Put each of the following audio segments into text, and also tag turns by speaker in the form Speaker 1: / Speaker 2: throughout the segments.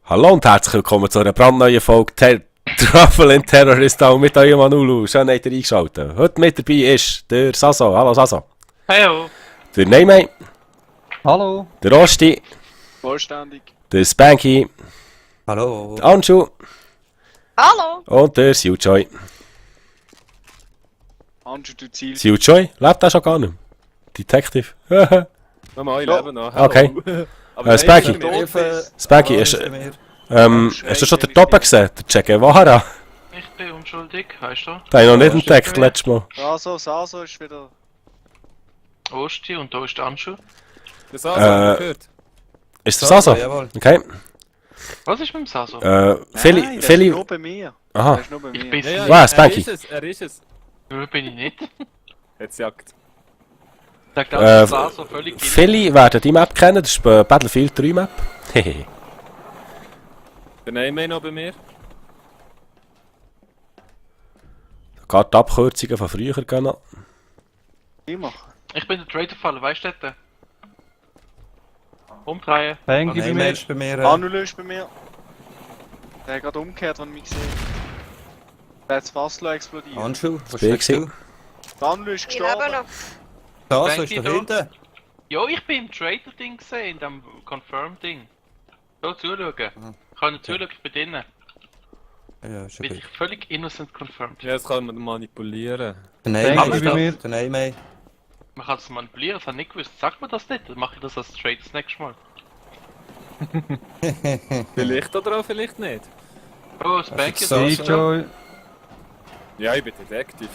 Speaker 1: Hallo und herzlich willkommen zu einer brandneuen Folge Travel in Terrorist Town mit eurem Manulu. Schön, habt ihr eingeschaltet. Heute mit dabei ist der Saso. Hallo Saso.
Speaker 2: Hallo.
Speaker 1: Der Neymay.
Speaker 3: Hallo.
Speaker 1: Der Rosti.
Speaker 2: Vollständig.
Speaker 1: Der Spanky.
Speaker 3: Hallo.
Speaker 1: Der Anschu.
Speaker 4: Hallo!
Speaker 1: Und der Siuchoy.
Speaker 2: Anschau, du zielst.
Speaker 1: Siuchoy? Lebt er schon gar nicht mehr? Detective.
Speaker 5: Mama, ich lebe noch.
Speaker 1: Okay.
Speaker 5: Aber
Speaker 1: Spanky. Spanky, hast du schon den Toppen gesehen? Der Che Guevara?
Speaker 2: Ich bin unschuldig, heißt du?
Speaker 1: Den habe ich noch nicht entdeckt letztes Mal.
Speaker 2: Saso ist wieder...
Speaker 6: Osti und da ist der Anschu.
Speaker 5: Das hast du gehört.
Speaker 1: Ist der Saso?
Speaker 3: Jawohl.
Speaker 1: Okay.
Speaker 6: Was ist mit dem Saso?
Speaker 2: Nein, der ist
Speaker 1: Philly.
Speaker 2: nur bei mir.
Speaker 1: Aha.
Speaker 2: Der ist nur bei
Speaker 6: Ich
Speaker 2: mir.
Speaker 6: bin
Speaker 5: Ja,
Speaker 1: Wow, Spanky.
Speaker 5: Er ist es.
Speaker 6: Nur bin ich nicht.
Speaker 5: Jetzt jagt.
Speaker 6: Der ganze Saso völlig
Speaker 1: Philly werden die Map kennen, das ist die Battlefield 3 Map. Hehe.
Speaker 5: Der Neymar noch bei mir.
Speaker 1: Gerade die Abkürzungen von früher gehen noch.
Speaker 2: Immer.
Speaker 6: Ich bin der Trader-Fall, weißt du das? Umdrehen.
Speaker 3: Bengi
Speaker 5: Was
Speaker 3: bei mir. Ist bei mir.
Speaker 2: Anulu ist bei mir. Der hat gerade umgekehrt, wenn ich mich gesehen habe. Der hat das Fasslo explodiert.
Speaker 3: Handschuh, was
Speaker 1: Bin
Speaker 3: steckst du?
Speaker 2: Der Anulu ist
Speaker 4: Ich lebe
Speaker 2: gestorben.
Speaker 4: noch.
Speaker 3: Da, so
Speaker 6: Bengi
Speaker 3: ist doch
Speaker 6: da.
Speaker 3: hinten.
Speaker 6: Ja, ich bin im Trader-Ding gesehen, in dem Confirm-Ding. So, zuschauen. Ich kann nicht zuschauen, ich bin drinnen.
Speaker 3: Ja, schon
Speaker 6: Bin
Speaker 3: gut.
Speaker 6: ich völlig innocent confirmed.
Speaker 5: Ja, das kann man manipulieren.
Speaker 3: Der Neymar
Speaker 6: Bengi
Speaker 3: ist
Speaker 6: bei
Speaker 3: da.
Speaker 6: mir.
Speaker 3: Der Neymar.
Speaker 6: Man kann das manipulieren, das habe ich nicht gewusst. Sagt man das nicht? Dann mache ich das als Trader das nächste Mal.
Speaker 5: Vielleicht oder auch vielleicht nicht.
Speaker 6: Oh, das Banky
Speaker 3: so.
Speaker 6: ist da.
Speaker 5: Ja, ich bin Detektiv.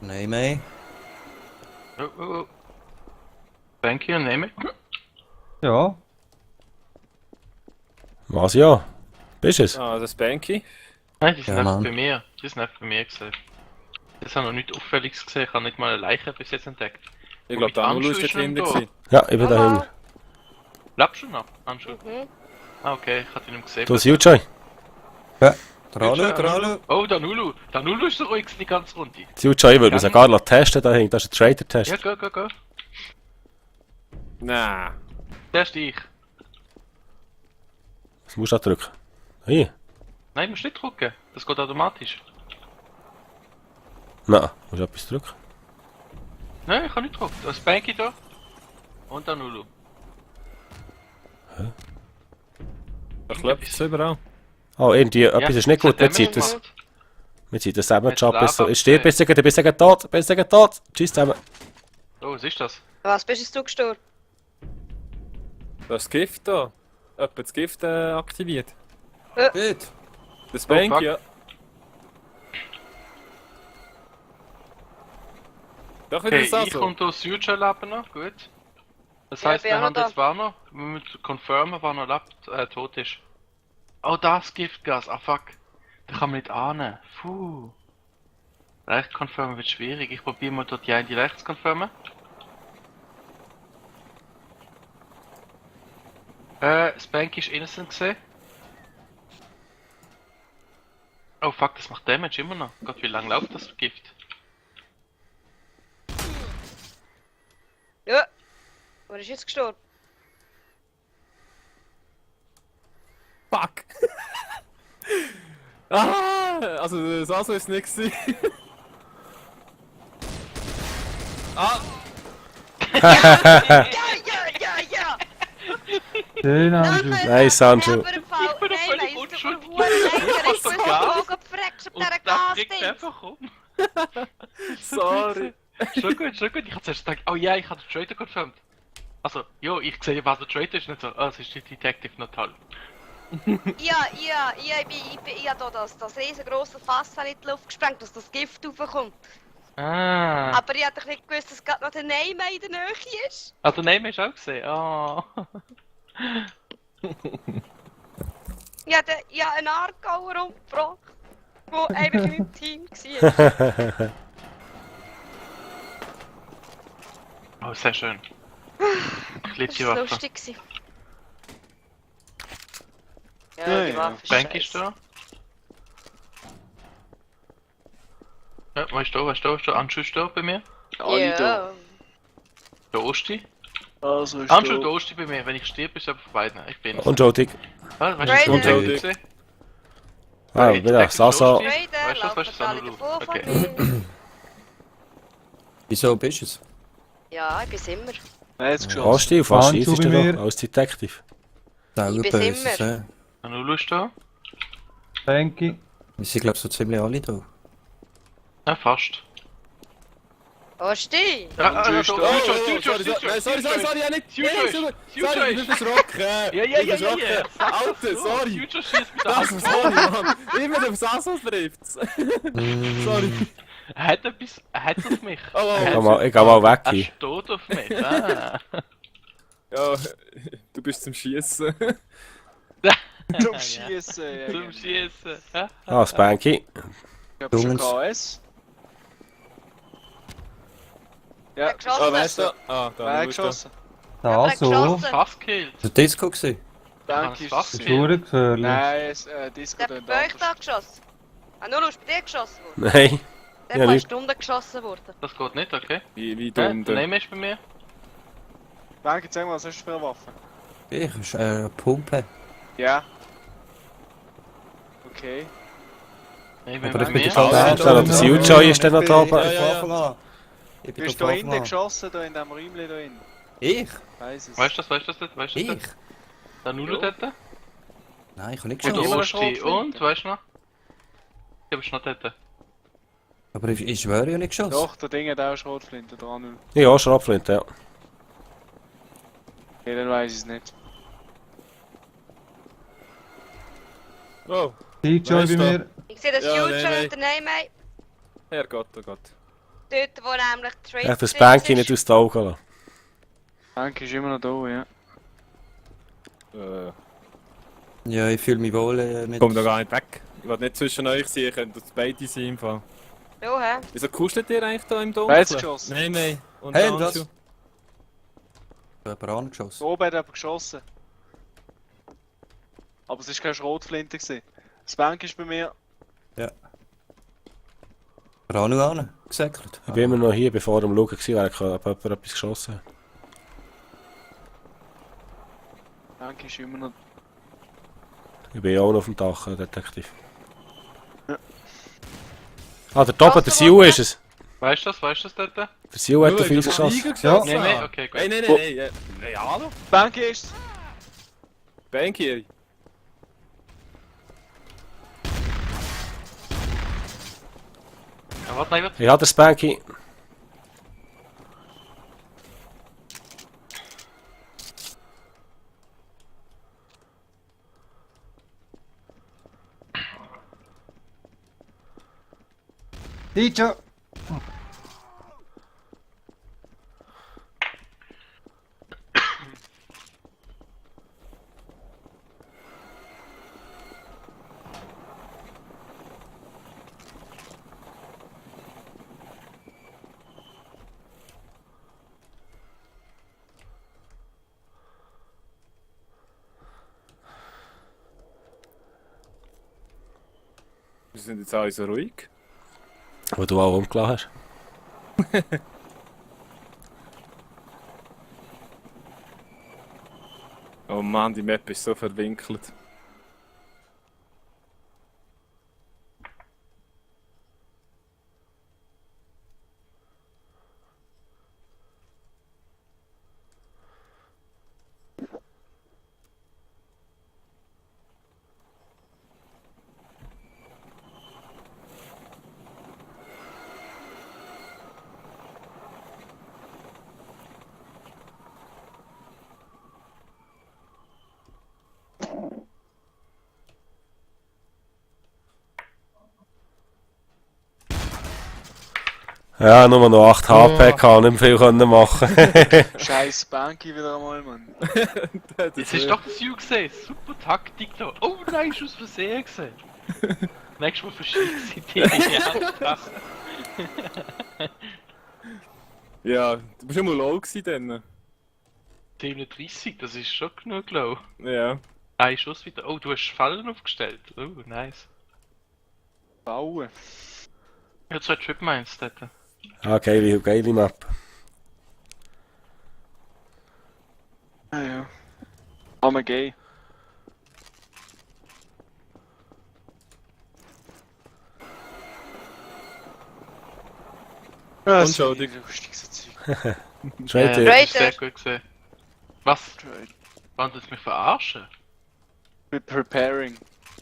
Speaker 3: Neymar.
Speaker 6: Oh. Banky und nehme.
Speaker 3: Ja.
Speaker 1: Was ja? Bist es?
Speaker 5: Ah, das Banky.
Speaker 6: Nein, die sind
Speaker 3: Ja,
Speaker 6: einfach
Speaker 3: Mann.
Speaker 6: bei mir. Die sind einfach bei mir gesehen. Das habe noch nichts Auffälliges gesehen. Ich habe nicht mal eine Leiche bis jetzt entdeckt.
Speaker 5: Ich glaube, der Anulu ist dort hinten gewesen.
Speaker 1: Ja, ich bin da hinten.
Speaker 6: Lebst du noch? Anschu?
Speaker 4: Mhm.
Speaker 6: Ah, okay, ich hatte ihn nicht gesehen.
Speaker 1: Du Siuchoy.
Speaker 3: Der Alu, der Alu.
Speaker 6: Oh, Danulu! Danulu ist so ruhig die ganze Runde.
Speaker 1: Siuchoy würde man sogar testen da hinten. Das ist ein Trader-Test.
Speaker 6: Ja, go.
Speaker 5: Nein.
Speaker 6: Der ist ich.
Speaker 1: Was musst du da drücken? Hier?
Speaker 6: Nein, musst nicht drücken. Das geht automatisch.
Speaker 1: Nein, musst du etwas drücken.
Speaker 6: Nein, ich kann nicht drücken. Da ist Banky da. Und Danulu.
Speaker 5: Da klappt es überall.
Speaker 1: Oh, irgendwie, etwas ist nicht gut. Wir ziehen das zusammen. Job ist so. Ich stirb, bist du tot. Tschüss zusammen.
Speaker 6: Oh, was ist das?
Speaker 4: Was bist du gestorben?
Speaker 5: Das Gift da. Jemand das Gift aktiviert.
Speaker 3: Gut.
Speaker 5: Das
Speaker 6: fuck.
Speaker 5: Banky, ja. Doch wieder
Speaker 6: Okay, ich
Speaker 5: Saso.
Speaker 6: und das Future leben noch. Gut. Das
Speaker 4: Ja,
Speaker 6: heisst,
Speaker 4: bin
Speaker 6: wir
Speaker 4: auch noch
Speaker 6: haben jetzt wer noch. Wir müssen confirmen, wer noch lebt, tot ist. Oh, das Giftgas. Ah, fuck. Da kann man nicht ahnen. Puh. Rechts confirmen wird schwierig. Ich probiere mal dort die eine rechts confirmen. Spanky ist innocent gesehen. Oh fuck, das macht Damage immer noch. Gott, wie lange läuft das Gift?
Speaker 4: Ja. Wer ist jetzt gestorben?
Speaker 5: Fuck! Ah! Also, Saso ist nicht gewesen.
Speaker 4: Ja!
Speaker 3: Den
Speaker 1: Nice, Anschu.
Speaker 4: Aber im Fall,
Speaker 6: Ich bin doch
Speaker 4: nein,
Speaker 6: völlig
Speaker 4: weiss du,
Speaker 6: unschuldig.
Speaker 4: ich wusste,
Speaker 6: Gas.
Speaker 4: wo du verreckst auf
Speaker 6: Und
Speaker 4: dieser
Speaker 6: das bringt
Speaker 4: Gasding.
Speaker 6: einfach um.
Speaker 5: Sorry.
Speaker 6: Schon gut. Ich hab zuerst gedacht, oh ja, ich hab den Trader confirmed. Also, jo, ich sehe, was der Trader ist, nicht so, oh, es ist die Detective, noch toll.
Speaker 4: Ich hab da das riesengroße Fass in die Luft gesprengt, dass das Gift raufkommt.
Speaker 6: Ah.
Speaker 4: Aber ich hab doch nicht gewusst, dass gerade noch der Neymar in der Nähe ist.
Speaker 6: Also, Name hast du auch gesehen, oh.
Speaker 4: Ich hab einen Aargauer umgebracht, der eigentlich im Team war.
Speaker 6: Oh, sehr schön. Ich liebe
Speaker 4: Das
Speaker 6: die
Speaker 4: war
Speaker 6: Waffe.
Speaker 4: lustig. gewesen. Ja,
Speaker 2: Ja,
Speaker 4: die
Speaker 2: ja.
Speaker 4: Waffe ist
Speaker 6: Bank ist
Speaker 4: scheiße.
Speaker 6: da. Ja, weißt du, Anschuss da bei mir?
Speaker 2: Alle da.
Speaker 4: Ja.
Speaker 6: Der Osti.
Speaker 2: Also ist
Speaker 6: Anschuss, der
Speaker 2: da.
Speaker 6: Osti bei mir. Wenn ich stirb, ist er von beiden. Ich bin.
Speaker 1: Und Jotik.
Speaker 6: Weißt du,
Speaker 4: Raider.
Speaker 6: was
Speaker 5: Raider.
Speaker 6: ich gesehen?
Speaker 1: Ah,
Speaker 6: Hey,
Speaker 1: wieder.
Speaker 6: Deck
Speaker 1: Sasa.
Speaker 6: ist
Speaker 4: Raider,
Speaker 6: Weißt du, was
Speaker 4: laufen alle
Speaker 6: Sanulu?
Speaker 4: davor von
Speaker 6: Okay.
Speaker 4: mir.
Speaker 3: Wieso bist du es?
Speaker 4: Ja, ich bin's immer.
Speaker 2: Wer hat's geschossen?
Speaker 1: Fast auf, fast
Speaker 3: Handschuh
Speaker 1: ist
Speaker 3: bei
Speaker 1: er
Speaker 3: mir.
Speaker 1: noch als Detective.
Speaker 3: Sauerböses,
Speaker 4: immer.
Speaker 3: ja.
Speaker 6: Sanulu ist da?
Speaker 3: Banky. Wir sind glaube ich so ziemlich alle da.
Speaker 6: Ja, fast.
Speaker 4: Oh, steh!
Speaker 6: Ja,
Speaker 2: ist da.
Speaker 5: Sorry, ja nicht.
Speaker 6: Future
Speaker 5: Sorry, ich
Speaker 6: ist.
Speaker 5: bin verschrocken.
Speaker 6: Ja.
Speaker 5: Ich bin verschrocken. Alter, sorry.
Speaker 6: Future schießt mit der
Speaker 5: Das,
Speaker 6: Hand.
Speaker 5: sorry, Mann. Immer auf Sasos trifft's. Sorry.
Speaker 6: Er hat etwas. Er hat auf mich.
Speaker 1: Ich geh mal weg
Speaker 6: Er
Speaker 1: hier.
Speaker 6: steht auf mich. Ah.
Speaker 5: Ja, du bist zum Schießen.
Speaker 2: Zum Schießen. Ja,
Speaker 6: Zum
Speaker 2: genau.
Speaker 6: Schießen. Ja.
Speaker 1: Ah, Spanky.
Speaker 2: Ich hab schon
Speaker 3: Jungs.
Speaker 2: KS. Ja,
Speaker 4: Wer geschossen?
Speaker 5: Ah, wer ist da? Ah, da.
Speaker 2: wer
Speaker 5: du bist da.
Speaker 2: geschossen?
Speaker 3: Da
Speaker 4: wer
Speaker 3: so.
Speaker 4: geschossen?
Speaker 6: Fast killt.
Speaker 3: Das war Disco gewesen.
Speaker 2: Danke.
Speaker 6: Was?
Speaker 3: Das ist verdammt gefährlich.
Speaker 2: Nein, Disco
Speaker 4: Der hat bei euch da geschossen. Ah, nur ist bei dir geschossen worden.
Speaker 1: Nein.
Speaker 4: Der
Speaker 1: Ja,
Speaker 4: war eine
Speaker 1: nicht.
Speaker 4: Stunde geschossen worden.
Speaker 6: Das geht nicht, okay?
Speaker 5: Wie
Speaker 6: Ja,
Speaker 5: dumm.
Speaker 6: der Name ist bei mir.
Speaker 2: Danke, sag mal, was hast du für eine Waffe?
Speaker 3: Ich ist eine Pumpe.
Speaker 2: Ja. Okay.
Speaker 6: Name
Speaker 3: Aber
Speaker 6: bei
Speaker 3: ich bin
Speaker 6: mir.
Speaker 3: der
Speaker 1: Ja, der Siljoy ist dann noch da oben.
Speaker 3: Ich
Speaker 2: Du
Speaker 3: bin
Speaker 2: bist
Speaker 3: da
Speaker 2: da hinten
Speaker 3: hinten.
Speaker 2: geschossen, da in dem Räumchen da hinten.
Speaker 3: Ich?
Speaker 2: Weiss es.
Speaker 6: Weißt du das nicht? Weißt du
Speaker 3: Ich?
Speaker 6: das? Der Nulu
Speaker 2: Ja.
Speaker 6: dort?
Speaker 3: Nein, ich habe nicht
Speaker 6: Und
Speaker 2: immer
Speaker 3: geschossen.
Speaker 2: noch
Speaker 6: Osti.
Speaker 2: Schrotflinte.
Speaker 6: Und, weißt du noch? Du bist noch dort.
Speaker 3: Aber ich schwöre, ich habe nicht geschossen.
Speaker 2: Doch, der Ding hat auch Schrotflinte dran.
Speaker 1: Ja, Schrapflint, ja.
Speaker 2: Okay, dann weiss ich es nicht.
Speaker 5: Oh,
Speaker 3: DJ
Speaker 5: Wer
Speaker 3: bei
Speaker 5: ist da?
Speaker 3: mir.
Speaker 4: Ich sehe das
Speaker 5: Ja,
Speaker 4: Future
Speaker 5: nein,
Speaker 4: und der Name.
Speaker 5: Herrgott, oh Gott.
Speaker 4: Dort, wo nämlich die Trace
Speaker 1: Echt das Spanky nicht aus den Augen lassen.
Speaker 2: Danke, ist immer noch da, ja.
Speaker 3: Ja, ich fühle mich wohl mit.
Speaker 5: Komm da gar nicht weg. Ich will nicht zwischen euch sein, ihr könnt das beide sein im Fall.
Speaker 4: Ja, hä?
Speaker 5: Wieso kuschelt ihr eigentlich da im
Speaker 2: Wer
Speaker 5: Dunkeln?
Speaker 2: hat's geschossen?
Speaker 5: Nein. Und
Speaker 3: Hey,
Speaker 5: Anschu?
Speaker 3: was? Ich habe jemanden angeschossen.
Speaker 2: Oben hat jemand geschossen. Aber es war keine Schrotflinte. gewesen. Das Bank ist bei mir.
Speaker 3: Ranu an, gesäckelt.
Speaker 1: Ich bin immer noch hier, bevor er am Schauen war, ob jemand etwas geschossen hat.
Speaker 2: Bank ist immer noch.
Speaker 1: Ich bin ja auch noch auf dem Dach, Detektiv.
Speaker 2: Ja.
Speaker 1: Ah, der Top, der Sil ist es.
Speaker 6: Weißt du das dort?
Speaker 1: Der Sil hat auf uns geschossen.
Speaker 3: Ja.
Speaker 6: Nein, okay, gut.
Speaker 5: Nein. Ja, hallo?
Speaker 2: Bank ist.
Speaker 5: Bankier.
Speaker 6: Ja, warte, nein, warte.
Speaker 1: Ich habe den Spanky.
Speaker 3: DJ!
Speaker 5: Wir sind jetzt alle so ruhig.
Speaker 1: Wo du auch umgelassen hast.
Speaker 5: Oh Mann, die Map ist so verwinkelt.
Speaker 1: Ja, nur noch 8 HP, kann nicht viel können machen.
Speaker 2: Scheiß Banky wieder einmal, Mann.
Speaker 6: Das ist doch das View gesehen. Super Taktik da. Oh nein, ist aus Versehen gesehen. Nächstes Mal verschießt sie die einfach.
Speaker 5: Ja, du bist immer low gewesen dann.
Speaker 6: 37, das ist schon genug low.
Speaker 5: Ja.
Speaker 6: Ein Schuss wieder. Oh, du hast Fallen aufgestellt. Oh, nice.
Speaker 2: Bauen.
Speaker 6: Ja, 2 Trip Mines dort.
Speaker 1: Ah, geile Map.
Speaker 2: Ja. Kann man gehen. Ja, das
Speaker 5: schau
Speaker 2: finde
Speaker 5: dich.
Speaker 2: ich lustig, so Zeug.
Speaker 1: Traitor.
Speaker 6: das
Speaker 4: Traitor.
Speaker 6: ist sehr gut gesehen. Was? Wollen das mich verarschen?
Speaker 2: Mit Preparing.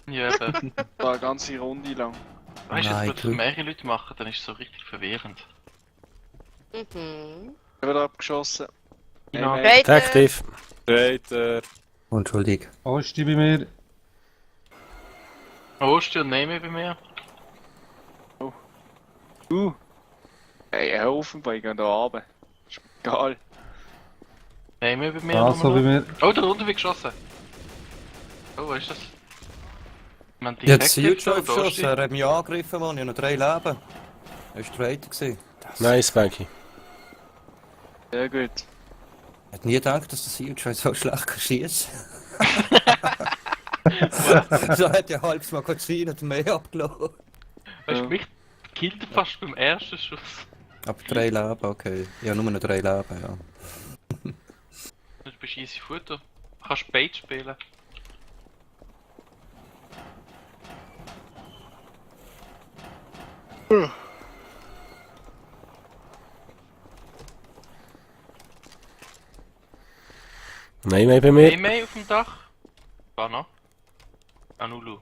Speaker 6: Ja, eben.
Speaker 2: War eine ganze Runde lang.
Speaker 6: Weißt du,
Speaker 3: Nein,
Speaker 6: wenn das
Speaker 3: cool.
Speaker 6: mehrere Leute machen, dann ist es so richtig verwirrend.
Speaker 4: Mhm.
Speaker 2: Wieder abgeschossen.
Speaker 6: Genau.
Speaker 2: Hey,
Speaker 4: Traitor.
Speaker 1: Detective.
Speaker 5: Traitor.
Speaker 3: Entschuldigung.
Speaker 7: Osti bei mir.
Speaker 6: Osti und Neme bei mir.
Speaker 2: Hey, hör auf, ich gehe da runter. Ist mir egal.
Speaker 6: Neme bei mir.
Speaker 7: Sasso
Speaker 6: Nummer
Speaker 7: bei
Speaker 6: noch.
Speaker 7: mir.
Speaker 6: Oh, da unten wird geschossen. Oh, was ist das? Man
Speaker 3: Jetzt
Speaker 6: Detective
Speaker 3: Huge
Speaker 6: da,
Speaker 3: Schuss,
Speaker 6: Osti.
Speaker 3: er hat mich angegriffen, Mann. Ich habe noch 3 Leben. Er war Traitor gewesen.
Speaker 1: Nice, Banky.
Speaker 2: Sehr gut.
Speaker 3: Ich hätte nie gedacht, dass das Huge so schlecht kann schießen. So hat ja halbes Magazin und mehr abgeladen.
Speaker 6: Weißt du, mich killt er fast beim ersten Schuss.
Speaker 3: Aber 3 Leben, okay. Ja, nur noch 3 Leben, ja.
Speaker 6: Du bist easy Futter. Du kannst Bait spielen.
Speaker 1: Nein, mehr bei mir.
Speaker 6: Neme auf dem Dach. Banner. Anulu.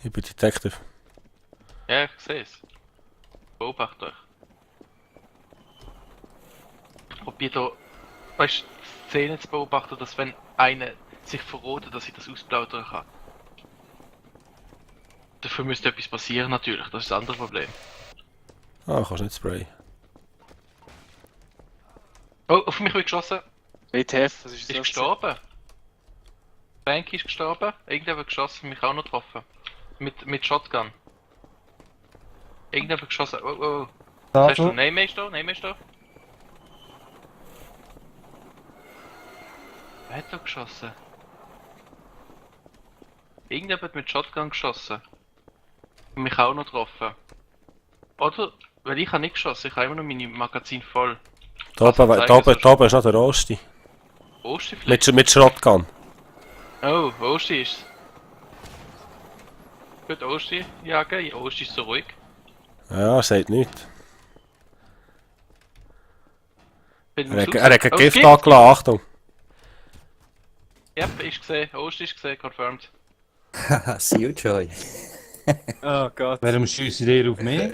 Speaker 1: Ich bin Detective.
Speaker 6: Ja, ich sehe es. Beobacht euch. Ich probiere da, weißt du, Szenen zu beobachten, dass wenn einer sich verrotet, dass ich das ausplaudern kann. Dafür müsste etwas passieren natürlich, das ist das andere Problem.
Speaker 1: Ah, kannst nicht sprayen.
Speaker 6: Oh, auf mich wird geschossen.
Speaker 2: WTF, was ist
Speaker 6: Ist
Speaker 2: das?
Speaker 6: gestorben. Frankie ist gestorben. Irgendjemand hat geschossen, mich auch noch getroffen. Mit Shotgun. Irgendjemand hat geschossen. Oh, oh. Hast du?
Speaker 7: Sasso.
Speaker 6: Nein, mehr ist da, nein, mehr ist da. Wer hat da geschossen? Irgendjemand hat mit Shotgun geschossen. Und mich auch noch getroffen. Oder? Weil ich habe nicht geschossen, ich habe immer noch meine Magazin voll.
Speaker 1: Da oben ist noch der Rosti.
Speaker 6: Osti vielleicht?
Speaker 1: Mit Shotgun.
Speaker 6: Oh, Osti ist Gut, Osti jagen. Osti ist so ruhig.
Speaker 1: Ja, er sagt nichts.
Speaker 6: Bin
Speaker 1: Er
Speaker 6: raus.
Speaker 1: hat kein
Speaker 6: Oh,
Speaker 1: Gift angelassen, Achtung.
Speaker 6: Yep, ist gesehen. Osti ist gesehen, confirmed.
Speaker 3: Haha, Huge.
Speaker 5: Oh Gott.
Speaker 7: Warum schiessen die auf mich?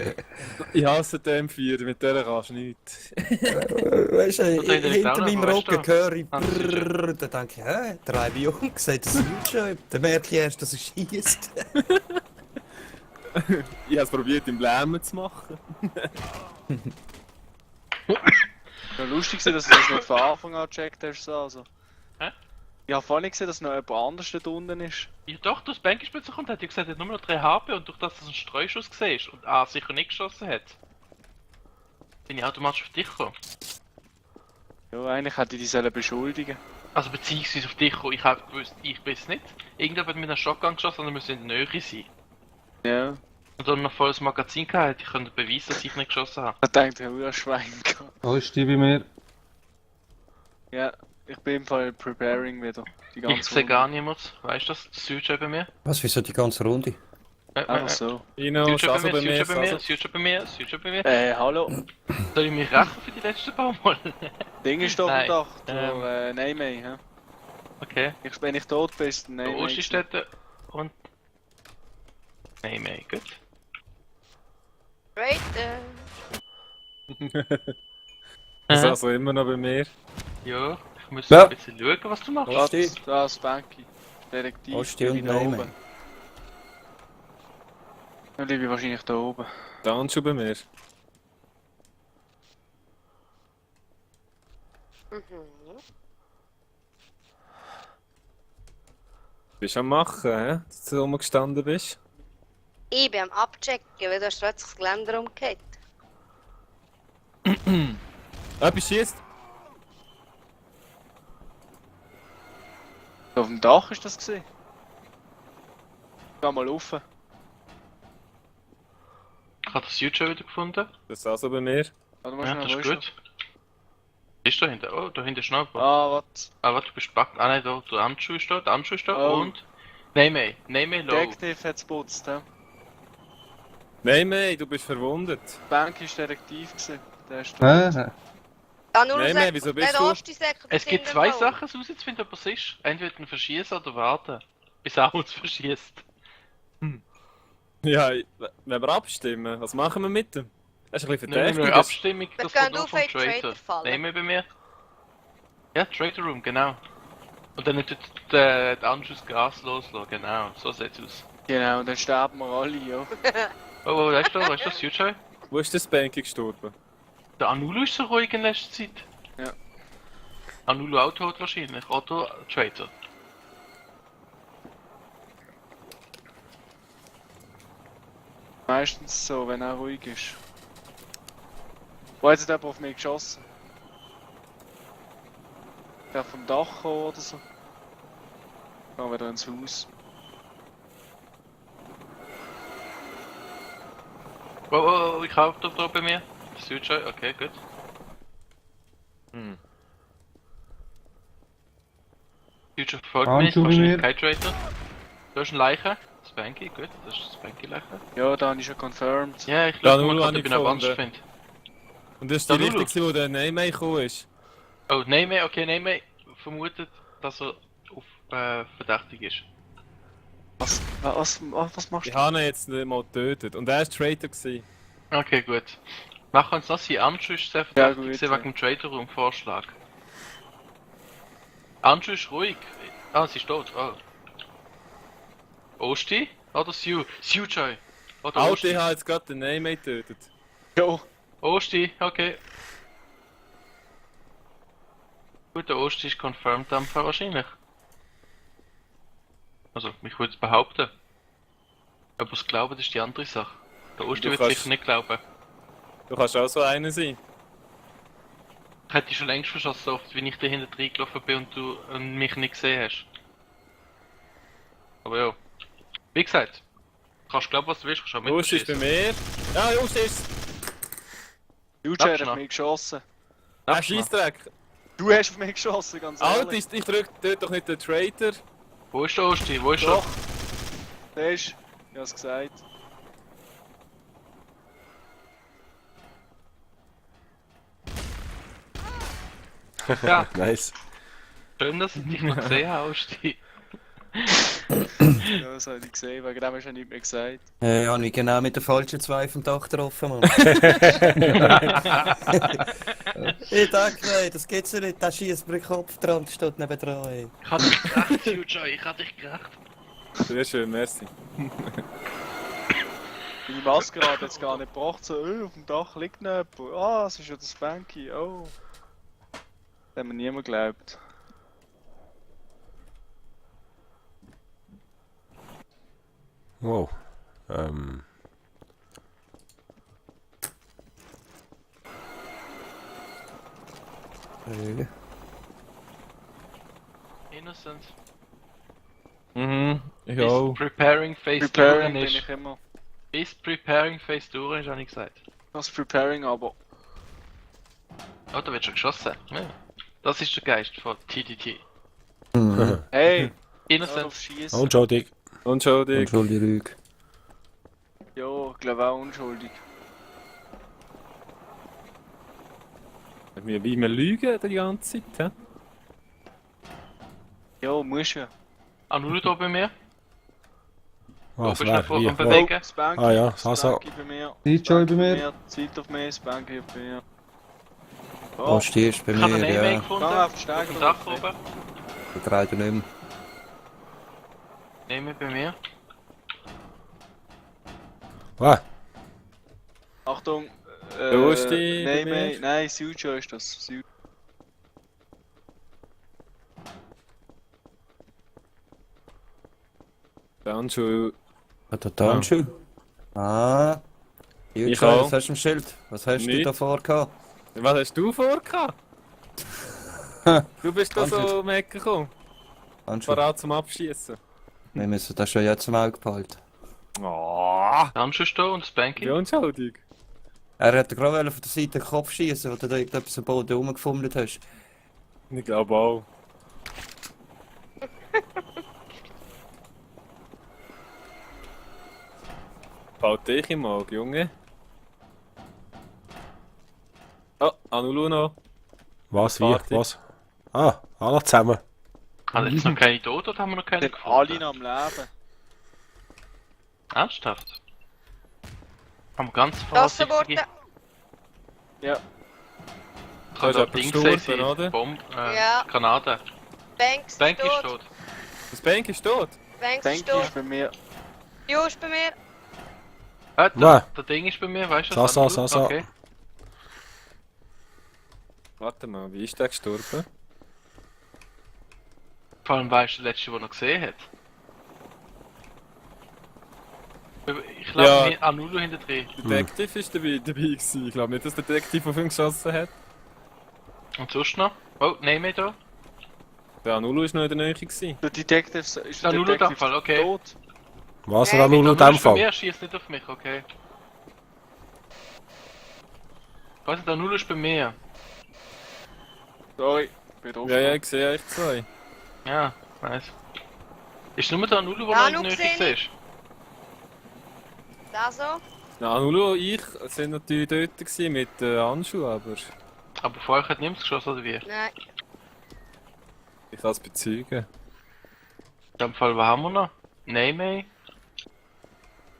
Speaker 5: Ich hasse den M4, mit der kannst du nichts.
Speaker 3: Weißt du,
Speaker 6: Und dann
Speaker 3: hinter
Speaker 6: auch noch,
Speaker 3: meinem
Speaker 6: weißt du?
Speaker 3: Rücken höre ich
Speaker 6: Ah, das ist schön.
Speaker 3: brrrr, dann denke ich, hä, drei Jungen, sagt das Huge. Dann merke ich erst, dass er schießt.
Speaker 5: Ich habe es probiert im Lämmen zu machen.
Speaker 2: Ja, lustig war, dass du das nicht von Anfang an gecheckt hast. So, also.
Speaker 6: Hä?
Speaker 2: Ich habe vorhin gesehen, dass noch jemand anders dort unten ist.
Speaker 6: Ja doch, das Bänkenspitze kommt, hat ja gesagt, er hat nur noch 3 HP und durch das, dass er einen Streuschuss gesehen ist und A sicher nicht geschossen hat, bin ich automatisch auf dich gekommen.
Speaker 2: Ja, eigentlich hätte ich die sollen beschuldigen.
Speaker 6: Also beziehungsweise auf dich gekommen, ich habe gewusst, ich bin es nicht. Irgendjemand hat mit einer Shotgun geschossen und er müsste in der Nähe sein.
Speaker 2: Ja.
Speaker 6: Und dann noch volles Magazin gehabt, hätte ich können beweisen, dass ich nicht geschossen habe.
Speaker 2: Ich dachte, ich habe Schwein gehabt.
Speaker 7: Osti bei mir.
Speaker 2: Ja, ich bin im Fall preparing wieder. Die ganze
Speaker 6: Ich sehe gar niemand, weißt du das? Das Südschau bei mir.
Speaker 3: Was, wieso die ganze Runde?
Speaker 2: Einfach so.
Speaker 5: Ino,
Speaker 6: Südschau bei
Speaker 5: Sasso
Speaker 6: mir,
Speaker 5: bei mir,
Speaker 6: Südschau bei mir,
Speaker 5: Sasso.
Speaker 6: Südschau bei mir, Südschau bei mir.
Speaker 2: Hallo.
Speaker 6: Soll ich mich rächen für die letzten paar Mal?
Speaker 2: Ding ist doch
Speaker 6: Nein,
Speaker 2: gedacht. Nein, hä?
Speaker 6: Okay.
Speaker 2: Wenn ich tot bin, dann
Speaker 6: Der
Speaker 2: nein,
Speaker 6: Osterstädte und... Nein, mehr, gut.
Speaker 4: Traitor.
Speaker 5: Sasso immer noch bei mir.
Speaker 6: Ja, ich muss
Speaker 3: Ja.
Speaker 6: ein bisschen schauen, was du machst.
Speaker 3: Osti.
Speaker 2: Das Banky. Detektiv.
Speaker 3: Osti und
Speaker 2: bin ich da
Speaker 3: Neyman.
Speaker 2: oben. Dann bleibe ich wahrscheinlich da oben.
Speaker 5: Dann schon bei mir.
Speaker 4: Mhm.
Speaker 5: Bist du am Machen, hä? Dass du rumgestanden bist?
Speaker 4: Ich bin am Abchecken, weil du hast plötzlich das Geländer umgekehrt.
Speaker 5: Etwas schießt.
Speaker 2: Auf dem Dach ist das gesehen. Geh mal rauf.
Speaker 6: Ich habe das YouTube wieder gefunden.
Speaker 5: Das ist also bei mir.
Speaker 2: Warte mal
Speaker 6: Ja,
Speaker 2: schnell,
Speaker 6: das
Speaker 2: wo
Speaker 6: ist
Speaker 2: er?
Speaker 6: gut. Ist da hinten? Oh, da hinten ist noch jemand.
Speaker 2: Ah, was?
Speaker 6: Ah, warte, du bist backt. Ah, nein, da, der Handschuh ist da, der Handschuh ist da
Speaker 2: Oh.
Speaker 6: und... Name low.
Speaker 2: Detective hat's putzt, ja.
Speaker 5: Nein, du bist verwundet.
Speaker 2: Die Bank ist Detektiv gewesen. Der ist tot.
Speaker 4: Ja, nur
Speaker 5: Nein,
Speaker 4: sagt-
Speaker 5: wieso bist
Speaker 4: der
Speaker 5: du-
Speaker 4: erste sagt,
Speaker 6: Es
Speaker 4: das
Speaker 6: gibt
Speaker 4: sind
Speaker 6: zwei
Speaker 4: wir
Speaker 6: Sachen herauszufinden, ob es ist. Entweder ihn verschießen oder warten. Bis er uns verschießt.
Speaker 5: Ja, wenn wir abstimmen, was machen wir mit dem? Das ist ein bisschen
Speaker 6: Nehmen wir
Speaker 5: verdächtig.
Speaker 6: eine Abstimmung,
Speaker 4: Wir
Speaker 6: das
Speaker 4: gehen
Speaker 6: kommt nur
Speaker 4: auf
Speaker 6: vom
Speaker 4: einen
Speaker 6: Traitor.
Speaker 4: Traitor-Fall.
Speaker 6: Nehmen wir bei mir. Ja, Traitor Room, genau. Und dann tut der Anschluss Gas loslassen, genau. So sieht's aus.
Speaker 2: Genau, und dann sterben wir alle, ja.
Speaker 6: Oh, weißt du, das Future?
Speaker 5: Wo ist das Banky gestorben?
Speaker 6: Der Anulu ist so ruhig in letzter Zeit.
Speaker 2: Ja.
Speaker 6: Anulu Auto hat wahrscheinlich, oder Traitor.
Speaker 2: Meistens so, wenn er ruhig ist. Wo hat jetzt jemand auf mich geschossen? Der vom Dach kommen oder so? Gehen wir wieder ins Haus.
Speaker 6: Oh, ich hab da bei mir. Future, okay, gut. Future folgt mir,
Speaker 7: Handschuh bei
Speaker 6: wahrscheinlich
Speaker 7: mir.
Speaker 6: kein Traitor. Du hast eine Leiche. Spanky, gut, das ist Spanky-Leiche.
Speaker 2: Ja, da habe ich schon confirmed.
Speaker 6: Ja, ich
Speaker 5: Ja,
Speaker 6: glaube,
Speaker 5: Nulu
Speaker 6: mal,
Speaker 5: habe
Speaker 6: ob
Speaker 5: ich
Speaker 6: ich noch was
Speaker 5: gefunden.
Speaker 6: finde.
Speaker 5: Und das ist
Speaker 6: Da
Speaker 5: die
Speaker 6: Lulu.
Speaker 5: richtige, wo der Name gekommen ist.
Speaker 6: Oh, Name, okay, Name vermutet, dass er auf verdächtig ist.
Speaker 2: Was machst
Speaker 5: Ich
Speaker 2: du?
Speaker 5: habe ihn jetzt nicht mal getötet. Und er war Traitor gewesen.
Speaker 6: Okay, gut. Machen wir uns das hier. Anschu ist sehr
Speaker 2: Ja,
Speaker 6: verdächtig
Speaker 2: gut,
Speaker 6: gewesen
Speaker 2: ja.
Speaker 6: wegen dem Trader Room Vorschlag. Anschu ist ruhig. Ah, sie ist tot. Oh. Osti? Oder Sue? Sue Joy. Oder
Speaker 5: Alter,
Speaker 6: Osti?
Speaker 5: ich habe jetzt gerade den Name getötet.
Speaker 2: Jo,
Speaker 6: Osti, okay. Gut, der Osti ist confirmed Dampfer wahrscheinlich. Also, ich würde es behaupten. Aber es glauben, das ist die andere Sache. Der Osti
Speaker 5: Du
Speaker 6: wird
Speaker 5: kannst-
Speaker 6: sicher nicht glauben.
Speaker 5: Du kannst auch so einer sein.
Speaker 6: Ich hätte dich schon längst verschossen, so oft wie ich da hinten reingelaufen bin und du mich nicht gesehen hast. Aber ja. Wie gesagt, kannst glauben, was du willst, kannst auch mit
Speaker 5: Lust ist bei mir. Ja, Lust ist.
Speaker 2: Future hat
Speaker 6: Abschlag.
Speaker 2: auf mich geschossen.
Speaker 5: Ah, Scheissdreck.
Speaker 2: Du hast auf mich geschossen, ganz
Speaker 5: Alter,
Speaker 2: ehrlich.
Speaker 5: ich drück dort doch nicht den Traitor.
Speaker 6: Wo ist der Osti? Wo ist
Speaker 2: Doch.
Speaker 6: er?
Speaker 2: Der ist... Ich hab's gesagt.
Speaker 6: Ja,
Speaker 1: Nice.
Speaker 6: schön, dass ich dich noch gesehen habe, Osti.
Speaker 2: Ja, das habe ich gesehen, wegen dem hast du ja nichts mehr gesagt.
Speaker 3: Ja, habe ich genau mit den falschen zwei vom Dach getroffen, Mann. Ich dachte, nein, das geht's ja nicht. Der schießt mir den Kopf dran, der steht neben dran, ey.
Speaker 6: Ich hab dich gerecht, Future, ich hab dich gerecht.
Speaker 5: Sehr schön, merci.
Speaker 2: Meine Maske hat jetzt gar nicht gebracht, so, auf dem Dach liegt noch jemand. Ah, es ist ja das Banky, oh. Das hat mir niemand geglaubt.
Speaker 1: Wow.
Speaker 6: Innocent.
Speaker 5: Ich
Speaker 6: Bis
Speaker 5: auch.
Speaker 6: Preparing Phase
Speaker 2: Preparing
Speaker 6: durch
Speaker 2: bin
Speaker 6: ist.
Speaker 2: ich immer.
Speaker 6: Bis Preparing Phase durch ist, habe ich gesagt.
Speaker 2: Das Preparing aber.
Speaker 6: Oh, da wird schon geschossen. Ja. Das ist der Geist von TTT.
Speaker 2: Hey! Hör
Speaker 6: Innocent.
Speaker 2: auf schießen.
Speaker 1: Unschuldig.
Speaker 5: Unschuldig.
Speaker 3: Entschuldigung.
Speaker 2: Ja, ich glaube auch unschuldig.
Speaker 5: Wie wir lügen die ganze Zeit, hä?
Speaker 2: Ja, muss ja.
Speaker 6: Anulu da bei mir. Du
Speaker 1: Was
Speaker 6: bist noch
Speaker 1: wäre
Speaker 6: vor
Speaker 1: hier?
Speaker 6: am Bewegen.
Speaker 2: Das Banky,
Speaker 1: Ah ja,
Speaker 2: das
Speaker 1: Sasa.
Speaker 2: Banky bei mir.
Speaker 7: DJ bei
Speaker 2: Banky
Speaker 7: mir.
Speaker 2: Zeit auf mich, das Banky bei mir. Oh,
Speaker 3: Posti ist bei
Speaker 6: Ich habe
Speaker 3: mir,
Speaker 6: einen Name
Speaker 3: ja.
Speaker 6: gefunden.
Speaker 2: Geh auf den
Speaker 6: Auf
Speaker 2: Steig
Speaker 6: dem
Speaker 2: drauf,
Speaker 6: Dach oben.
Speaker 3: Ich drehe nicht mehr.
Speaker 6: Name bei mir.
Speaker 1: Ah,
Speaker 2: Achtung!
Speaker 5: Wo ist die bei
Speaker 2: Nein,
Speaker 5: mir?
Speaker 2: nein, nein, Sujo ist das.
Speaker 5: Dann schon.
Speaker 3: Hat er da einen Schild? Ah.
Speaker 5: Ich
Speaker 3: Jutschai,
Speaker 5: auch.
Speaker 3: was hast du im Schild? Was hast du
Speaker 5: Nichts.
Speaker 3: da vorgehabt?
Speaker 5: Was hast du vor? Du bist da so mecken gekommen.
Speaker 3: Handschuhe.
Speaker 5: parat zum Abschießen.
Speaker 3: Wir müssen das schon jetzt im Auge behalten.
Speaker 5: Oh,
Speaker 6: Handschuhe stehen und das Banking.
Speaker 5: wie unschuldig.
Speaker 3: Er hat gerade von der Seite den Kopf schießen, wo du da irgendetwas am Boden rumgefummelt hast.
Speaker 5: Ich glaube auch. Baut dich im Auge, Junge. Oh, Anulu noch.
Speaker 1: Was, wie,
Speaker 5: Party.
Speaker 1: was? Ah, alle zusammen.
Speaker 6: Hat jetzt noch keine tot oder haben wir noch keine
Speaker 2: Sind alle noch am Leben.
Speaker 6: Ernsthaft? Haben wir ganz
Speaker 4: Lassen
Speaker 6: vorsichtige...
Speaker 4: worden.
Speaker 2: Ja.
Speaker 6: Kann
Speaker 5: Ist
Speaker 6: da
Speaker 5: jemand
Speaker 6: Ding
Speaker 5: gestorben,
Speaker 6: sein,
Speaker 5: oder?
Speaker 4: Ja.
Speaker 6: Granaten.
Speaker 4: Banks
Speaker 6: Bank
Speaker 4: ist
Speaker 6: ist
Speaker 4: tot.
Speaker 6: tot.
Speaker 5: Das Bank ist tot.
Speaker 4: Banks ist
Speaker 2: Denke
Speaker 4: tot.
Speaker 2: ich bei mir.
Speaker 4: Jo ist bei mir.
Speaker 1: Nein.
Speaker 6: Der Ding ist bei mir, weißt du?
Speaker 1: So,
Speaker 6: das
Speaker 1: so,
Speaker 6: Anflug?
Speaker 1: so, so.
Speaker 6: Okay.
Speaker 5: Warte mal, wie ist der gestorben?
Speaker 6: Vor allem weißt du, der letzte, den er gesehen hat. Ich
Speaker 5: Ja.
Speaker 6: glaube, Anulu hinter drin.
Speaker 5: Detective ist dabei gewesen. Ich glaube nicht, dass der Detective auf ihn geschossen hat.
Speaker 6: Und sonst noch? Oh, nein mehr da.
Speaker 5: Der Anulu ist noch in der Nähe gewesen.
Speaker 2: Der Detective ist der
Speaker 6: Anulu in dem
Speaker 2: Detective
Speaker 6: Fall, okay.
Speaker 2: tot.
Speaker 1: Was,
Speaker 4: Nein,
Speaker 1: er nur in dem
Speaker 6: ist bei
Speaker 1: Fall?
Speaker 6: mir, schießt nicht auf mich, okay. Was, der Anulu ist bei mir.
Speaker 2: Sorry, bin drauf.
Speaker 5: Ja, ja, ich sehe euch zwei.
Speaker 6: Ja, nice. Ist nur der Anulu, der
Speaker 4: Ja,
Speaker 6: noch in
Speaker 4: nur
Speaker 6: der Nähe
Speaker 4: gesehen.
Speaker 6: siehst?
Speaker 4: Da so.
Speaker 5: Na, Anulu und ich sind natürlich dort gewesen mit Handschuhen, aber
Speaker 6: Aber vor euch hat niemand geschossen, oder wie? In
Speaker 4: Nein.
Speaker 5: ich kann es bezeugen.
Speaker 6: dem Fall, was haben wir noch? Nein mehr.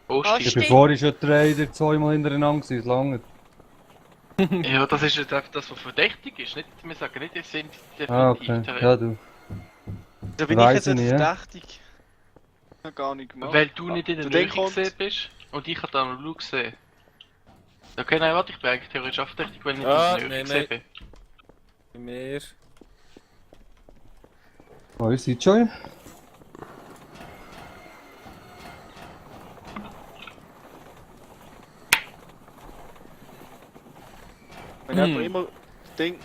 Speaker 6: Osti.
Speaker 7: Ich
Speaker 4: Osti.
Speaker 7: bin vorhin schon drei oder zweimal hintereinander gewesen, es lange.
Speaker 6: Ja, das ist jetzt einfach das, was verdächtig ist. Nicht, wir sagen nicht, es sind
Speaker 7: Ah,
Speaker 6: definitiv
Speaker 7: okay. Ja, du.
Speaker 2: Da bin ich
Speaker 7: Weiss
Speaker 2: jetzt
Speaker 7: ich
Speaker 2: nicht
Speaker 7: nicht, ja.
Speaker 2: verdächtig. Ich hab gar nicht gemacht.
Speaker 6: Weil du nicht in der
Speaker 2: Der
Speaker 6: Nähe
Speaker 2: Ding kommt.
Speaker 6: gesehen bist und ich habe dann Anulu gesehen. Okay, nein, warte, ich bin eigentlich theoretisch auch verdächtig, weil ich nicht
Speaker 5: Ah,
Speaker 6: in der Nähe
Speaker 5: nein,
Speaker 6: gesehen bin.
Speaker 5: Bei mir.
Speaker 7: Oh, ihr seid schon?
Speaker 2: Wenn jemand immer Ding.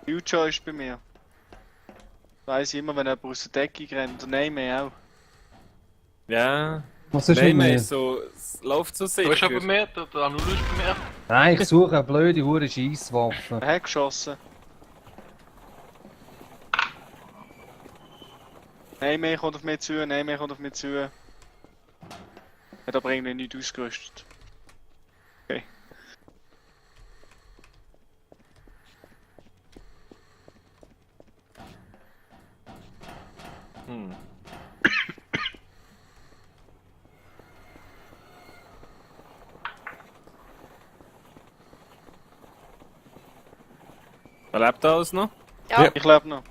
Speaker 2: Future ist bei mir. Weiss ich immer, wenn jemand aus der Deckung rennt. Und nein mehr auch.
Speaker 5: Ja.
Speaker 7: Was ist
Speaker 5: Nein,
Speaker 7: in
Speaker 5: mehr
Speaker 7: mir?
Speaker 5: so, es läuft so
Speaker 6: Du bist
Speaker 5: sicher.
Speaker 6: schon bei mir, der Anulu ist bei mir.
Speaker 7: Nein, ich suche eine blöde hure Scheisswaffe.
Speaker 2: Wer hat geschossen? Nein mehr kommt auf mich zu, nein mehr kommt auf mich zu. Hat aber irgendwie nicht ausgerüstet. Okay.
Speaker 5: Hm. Wer lebt alles noch?
Speaker 4: Ja.
Speaker 1: Ja.
Speaker 2: Ich lebe noch.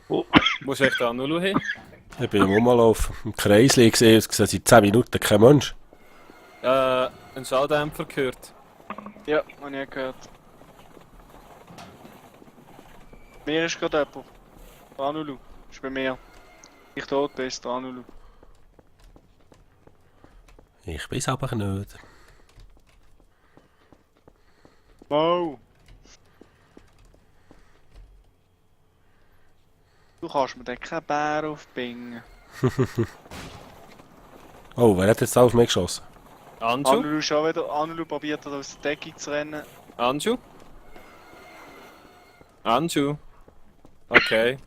Speaker 5: Wo ist echt der Anulu hin?
Speaker 1: Ich bin am Rumlaufen. Im Kreis liegen gesehen, es sieht seit 10 Minuten kein Mensch.
Speaker 5: Ein Schalldämpfer gehört.
Speaker 2: Ja, hab ich gehört. Mir ist gerade jemand. Der Anulu. Ist bei mir. Ich tot bin, ist der Anulu.
Speaker 1: Ich bin's aber nicht.
Speaker 2: Wow! Du kannst mir den keinen Bär aufbingen.
Speaker 1: Oh, wer hat jetzt auf mich geschossen?
Speaker 5: Anju?
Speaker 2: Anulu ist auch wieder. Anulu probiert er aus der Deckung zu rennen.
Speaker 5: Anju? Anju? Okay.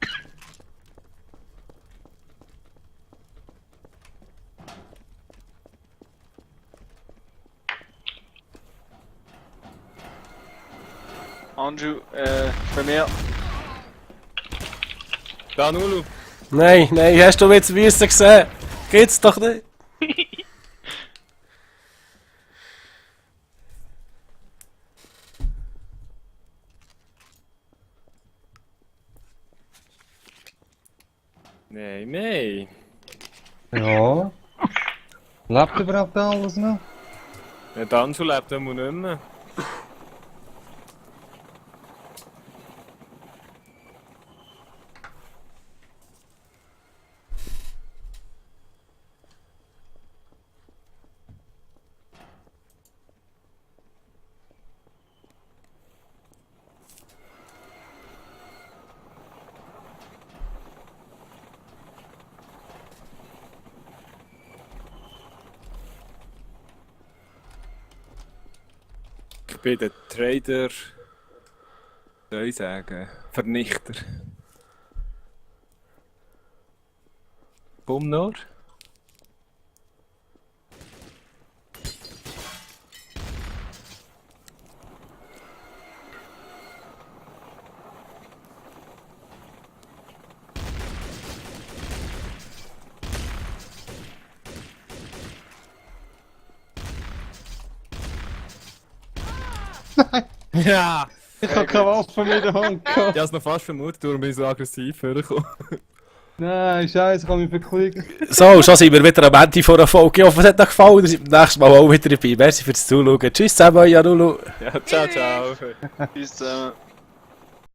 Speaker 2: Anju, bei mir.
Speaker 5: Der Anulu.
Speaker 1: Nein, nein, hast du jetzt Wissen gesehen? Geht's doch nicht.
Speaker 5: Nein, nein.
Speaker 7: Ja. Lebt überhaupt alles noch?
Speaker 5: Ja, der Anju lebt immer nicht mehr. bin der Trader. Soll ich sagen? Vernichter. Komm nur. Ja!
Speaker 7: Ich habe keine Waffe mit der Hand
Speaker 5: Ich
Speaker 7: gehabt.
Speaker 5: habe es noch fast vermutet, darum bin ich so aggressiv vorgekommen.
Speaker 7: Nein, scheiße, ich habe mich verklickt.
Speaker 1: So, schon sind wir wieder am Ende von der Folge. Ich hoffe, es hat euch gefallen. Ihr seid beim nächsten Mal auch wieder dabei. Merci fürs Zuschauen. Tschüss zusammen, euer Lulu.
Speaker 5: Ja, ciao, ciao.
Speaker 2: Tschüss zusammen.